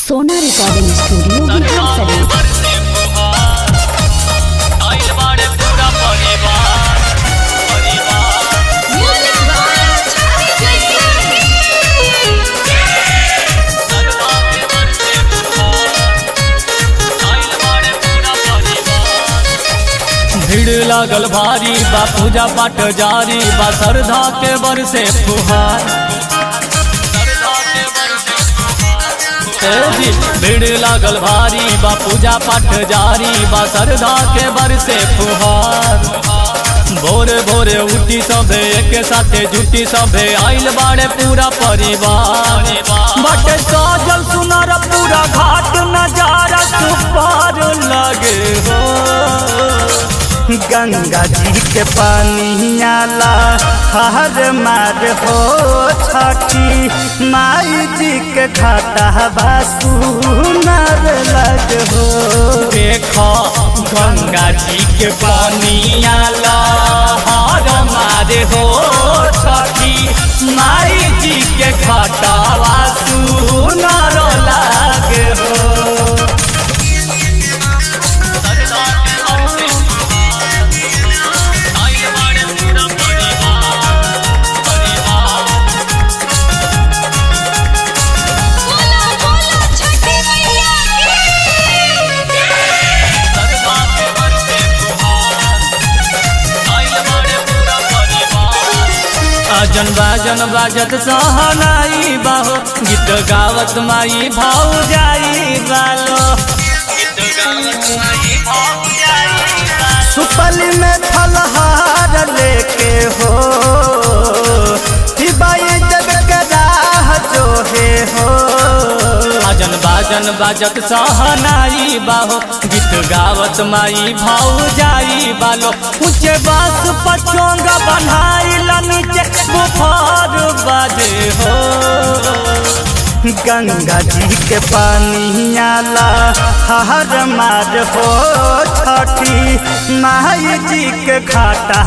सोना recording studio Bihar Sharif. भीड़ लागल भारी बा, पूजा पाठ जारी बा, श्रद्धा के बरसे फुहार। ए जी, भीड़ लागल भारी बा, पूजा पाठ जारी बा, श्रद्धा के बरसे फुहार। भोरे भोरे उठी सभे एक साथे जुटी सभे आइल बाड़े पूरा परिवार। बाटे साजल सुनार पूरा घाट, नजारा सुपार लगे हो। गंगा जी के पानी आला हर मार हो, छठी माई जी के घाटा सुनर लग हो। देखो गंगा जी के पानी आला हर मारे हो, छठी माई जी के घाटावा सुनर लागे हो। बोला बोला छठी मैया की। अजन बाजन बाजत सहनाई बाहो, गीत गावत माई भाव जाई बालो। सुपल में फलहार लेके हो, बाई जब के राह जो है हो। अजन बाजन बाजत सहनाई बाहो, गीत गावत माई भाव जाई बालो। ऊंचे बास पचोंगा बनाई ला, नीचे बुखार बाजे हो। गंगा जी के पानी आला हर मार हो, छठी माई जी के घाटा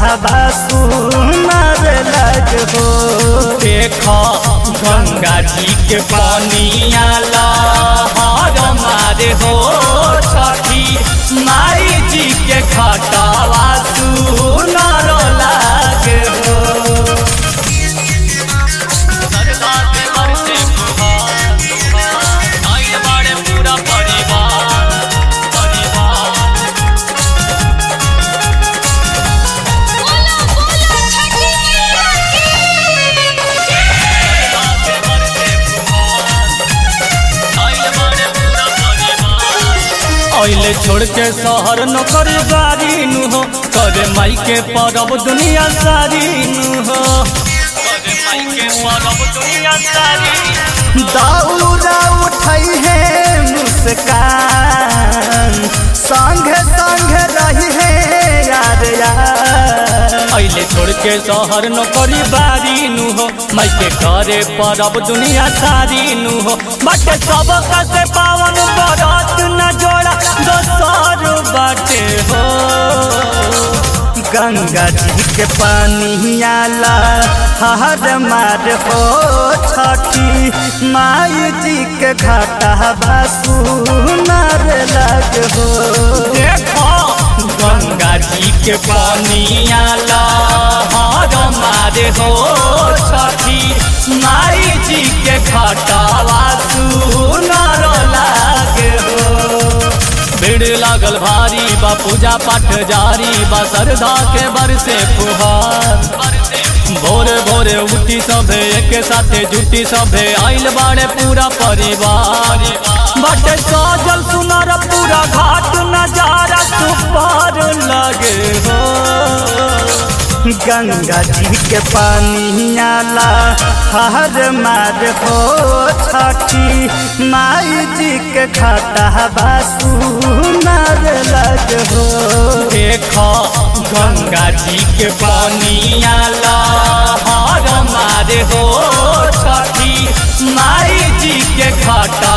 सुनर लग हो। देखो गंगा जी के पानी आला हर मारे हो, छठी माई जी के घाटावा सुनर लागे हो। बोला बोला छठी मैया की। अइले छोड़ के शहर नौकरी बारी नु हो, करे माई के परब दुनिया सारी नु हो। करे माई के परब दुनिया सारी। दौरा उठई है मुस्कान, संग संग रही है यार यार। अइले छोड़ के शहर नौकरी बारी नु हो, माई के करे परब दुनिया सारी नु हो। बाटे सब से पावन बरत न जोड़ा दोसर बाटे हो। गंगा जी के पानी आला हर मार हो, छठी माई जी के घाटा सुनर लग हो। देखो गंगा जी के पानी आला हर मारे हो, छठी माई जी के घाटावा सुनर लागे हो। भीड़ लागल भारी बा, पूजा पाठ जारी बा, श्रद्धा के बरसे फुहार। भोरे भोरे उठी सभे एक साथे जुटी सभे आइल बाड़े पूरा परिवार। बाटे साजल सुनार पूरा घाट, नजारा सुपार लगे हो। गंगा जी के पानी आला हर मार हो, छठी माई जी के घाटा सुनर लग हो। देखो गंगा जी के पानी आला हर मारे हो, छठी माई जी के घाटा